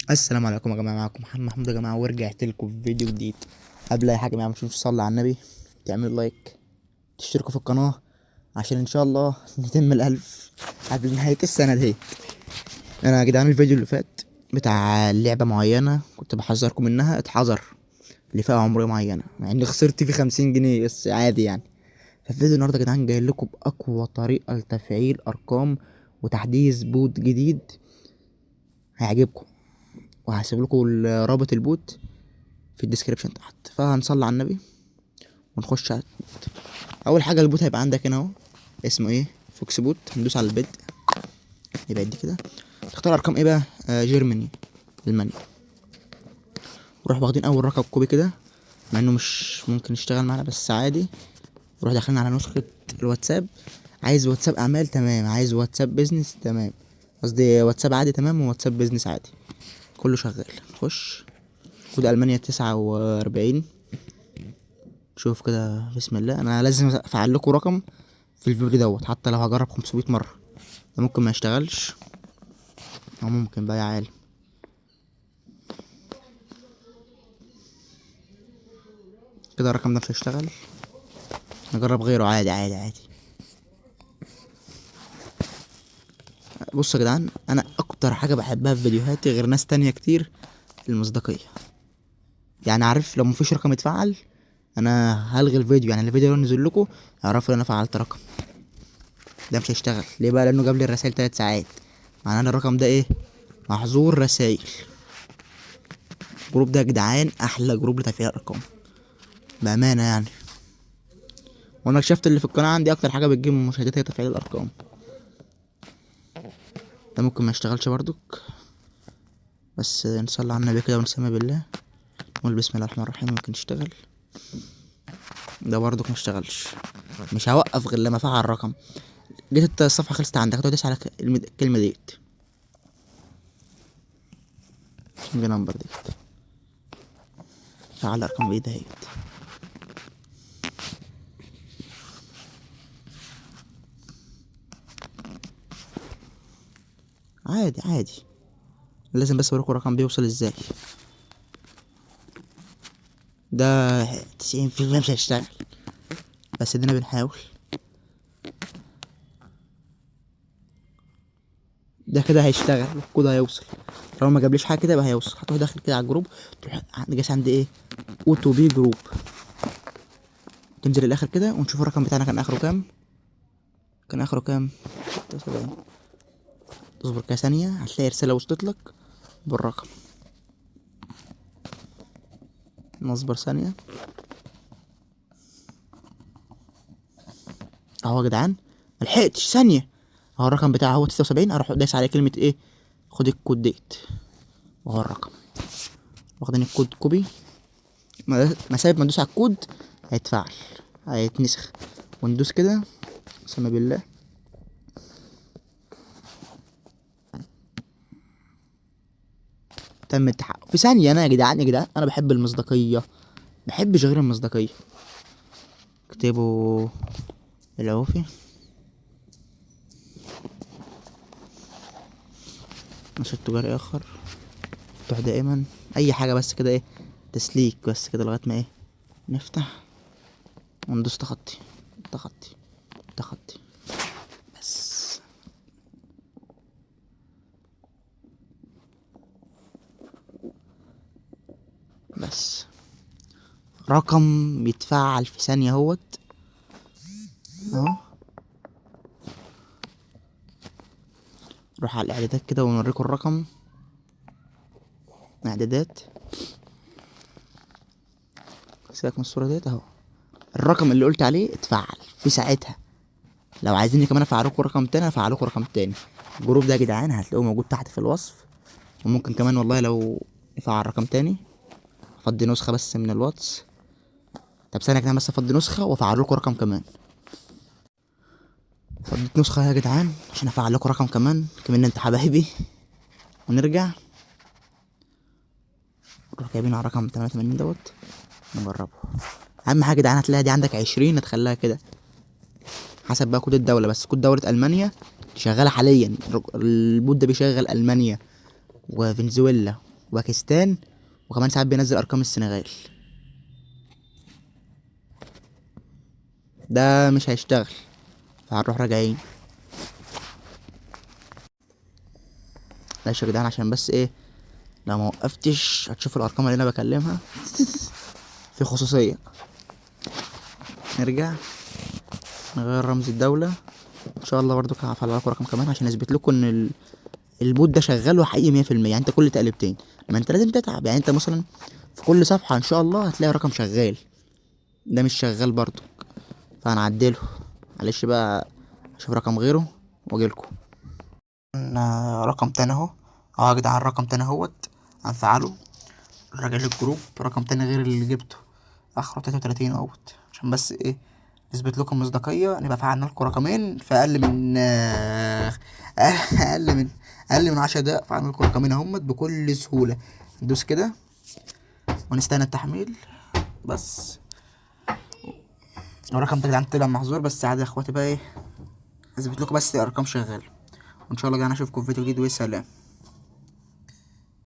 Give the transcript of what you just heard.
السلام عليكم يا جماعة، معاكم محمد محمود يا جماعة، ورجعت لكم في فيديو جديد. قبل اي حاجة يا جماعة، مش تصلي على النبي، تعملوا like، تشتركوا في القناة عشان ان شاء الله نتم ال1000 قبل نهاية السنة دي. انا يا جدعان الفيديو اللي فات بتاع لعبة معينة كنت بحذركم منها، اتحذر لفئة عمرية معينة، مع اني خسرت فيه 50 جنيه بس عادي يعني. فالفيديو النهارده يا جدعان جاي لكم باقوى طريقة لتفعيل ارقام وتحديث bot جديد هيعجبكم، وهسيب لكم رابط ال bot في ال description تحت. فهنصلي على النبي ونخش على ال bot. اول حاجة ال bot هيبقى عندك هنا اهو، اسمه ايه؟ Fox Bot. هندوس على البدء يبقى دي كده، تختار ارقام ايه بقى؟ Germany، المانيا. نروح واخدين اول رقم copy كده، مع انه مش ممكن يشتغل معانا بس عادي. نروح داخلين على نسخه الواتساب، عايز واتساب اعمال تمام، عايز واتساب business تمام، قصدي واتساب عادي تمام، وواتساب business عادي، كله شغال. نخش كود المانيا 49، شوف كده بسم الله. انا لازم افعل لكم رقم في الفيديو دوت، حتى لو هجرب 500 مرة، ده ممكن ما يشتغلش او ممكن بقى يا عالم. كده الرقم ده مش هيشتغل، نجرب غيره عادي عادي عادي. بصوا يا جدعان، انا اكتر حاجة بحبها في فيديوهاتي غير ناس تانية كتير المصداقية. عارف لو مفيش رقم اتفعل انا هلغي الفيديو، الفيديو لو نزل لكم اعرفوا ان انا فعلت رقم. ده مش هيشتغل ليه بقى؟ لانه جاب لي الرسائل 3 ساعات، معناه ان الرقم ده ايه؟ محظور رسائل. ال group ده يا جدعان احلى group لتفعيل الارقام بامانه يعني، وانا اكتشفت اللي في القناة عندي اكتر حاجة بتجيب مشاهدات هي تفعيل الارقام. ده ممكن ما يشتغلش برضك، بس نصلي على النبي كده ونسمي بالله، نقول بسم الله الرحمن الرحيم، ممكن يشتغل. ده برضك ما اشتغلش، مش هوقف غير لما افعل الرقم. جيت الصفحة خلصت عندك، هتقعد تدوس على الكلمة ديت، change number ديت، فعل ارقام ايه دهيت. عادي عادي، لازم بس اوريكم الرقم بيوصل ازاي. ده تسعين في المية مش هيشتغل، بس ادينا بنحاول. ده كده هيشتغل، الكود هيوصل. لو ما جابليش حاجة كده يبقى هيوصل. هتروح داخل كده على ال group، تروح جاي عند ايه؟ OTP group، تنزل الاخر كده ونشوف الرقم بتاعنا كان اخره كام. كان اخره كام؟ 76. اصبر كده ثانية، هتلاقي رسالة وصلت لك بالرقم. نصبر ثانية. اهو يا جدعان ملحقتش ثانية، اهو الرقم بتاعه هو 76. اروح دايس على كلمة ايه؟ خد الكود ديت، وهو الرقم. واخدين الكود copy، مسافة ما ندوس على الكود هيتفعل، هيتنسخ، وندوس كده بسم بالله. تم التحقق في ثانية. انا يا جدعان، يا جدعان انا بحب المصداقية، بحبش غير المصداقية. اكتبوا العوفي، نشاط تجاري اخر، مفتوح دائما، اي حاجة بس كده ايه، تسليك بس كده لغاية ما ايه نفتح وندوس تخطي تخطي تخطي بس. بس رقم بيتفعل في ثانية اهوت اهو. نروح على الاعدادات كده ونوريكم الرقم. اعدادات، سيبك من الصورة ديت اهو، الرقم اللي قلت عليه اتفعل في ساعتها. لو عايزيني كمان افعلكم رقم تاني افعلكم رقم تاني. الجروب ده يا جدعان هتلاقوه موجود تحت في الوصف، وممكن كمان والله لو نفعل رقم تاني افضي نسخة بس من الواتس. طب ثانية كده بس افضي نسخة وافعل لكم رقم كمان. فضيت نسخة يا جدعان عشان افعل لكم رقم كمان، كمان انتوا حبايبي. ونرجع نروح جايبين على رقم 88 دوت نجربه. اهم حاجة يا جدعان هتلاقي دي عندك 20، هتخليها كده حسب بقى كود الدولة، بس كود دولة ألمانيا شغالة حاليا. ال bot ده بيشغل ألمانيا وفنزويلا وباكستان، وكمان ساعات بينزل ارقام السنغال. ده مش هيشتغل، فهنروح راجعين. ماشي يا جدعان، عشان بس ايه لو ما وقفتش هتشوف الارقام اللي انا بكلمها في خصوصية. نرجع نغير رمز الدولة ان شاء الله، برضو هفعل لكم رقم كمان عشان اثبت لكم ان ال bot ده شغال وحقيقي 100%. يعني انت كل تقلبتين، ما انت لازم تتعب، يعني انت مثلا في كل صفحة ان شاء الله هتلاقي رقم شغال. ده مش شغال برضو، فهنعدله. معلش بقى اشوف رقم غيره واجيلكم. رقم تاني اهو، اهو يا جدعان رقم تاني اهوت، هنفعله. راجع لل group رقم تاني غير اللي جبته، اخره 33 اهوت، عشان بس ايه نثبت لكم مصداقية، نبقى فعلنا لكم رقمين في اقل من اقل من 10 دقايق. فعلنا لكم رقمين اهمت بكل سهولة. ندوس كده ونستنى التحميل بس. الرقم ده يا جدعان طلع محظور، بس عادي يا اخواتي بقى ايه اثبت لكم بس الارقام شغالة. وان شاء الله يا جدعان اشوفكم في فيديو جديد، وسلام.